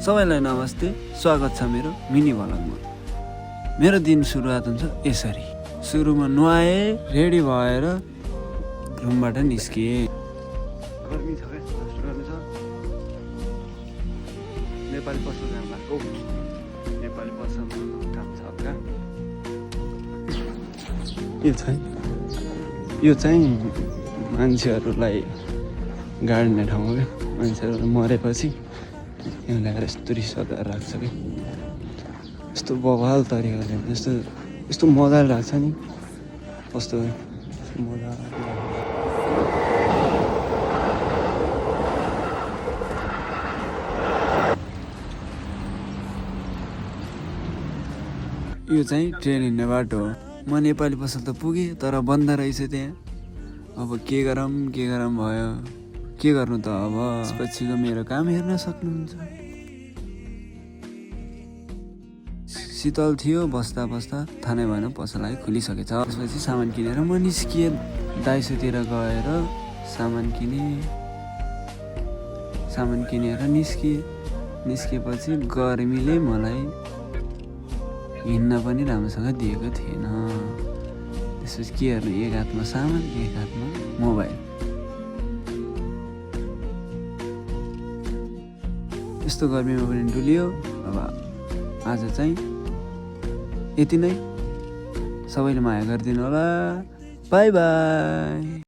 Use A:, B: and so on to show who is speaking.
A: सबैलाई नमस्ते, स्वागत छ मेरो मिनी भ्लगमा। मेरो दिन सुरुवात हुन्छ यसरी। सुरुमा नुहाए, रेडी भएर रुमबाट निस्किए। गर्मी छ क्या, नेपाली पसल जानु भएको। नेपाली पसल काम छ क्या। यो चाहिँ मान्छेहरूलाई गाड्ने ठाउँ हो क्या। मान्छेहरू मरेपछि यहाँ ल्याएर यस्तो रिसाएर राख्छ कि यस्तो बवाल तरिकाले यस्तो मजाले राख्छ नि। कस्तो मजा। यो चाहिँ ट्रेन हिँड्ने बाटो हो। म नेपाली पसल त पुगेँ, तर बन्द रहेछ त्यहाँ। अब के गरौँ भयो। के गर्नु त अब। पछिको मेरो काम हेर्न सक्नुहुन्छ। शीतल थियो, बस्दा थाहा नै भएन पसल आइ खुलिसकेछ। त्यसपछि सामान किनेर म निस्किएँ। दाइसोतिर गएर सामान किनेर निस्किएपछि गर्मीले मलाई हिँड्न पनि राम्रोसँग दिएको थिएन। त्यसपछि के हेर्नु, एक हातमा सामान, एक हातमा मोबाइल। यस्तो गर्मीमा पनि डुलियो। अब आज चाहिँ यति नै। सबैले माया गरिदिनु होला। By by.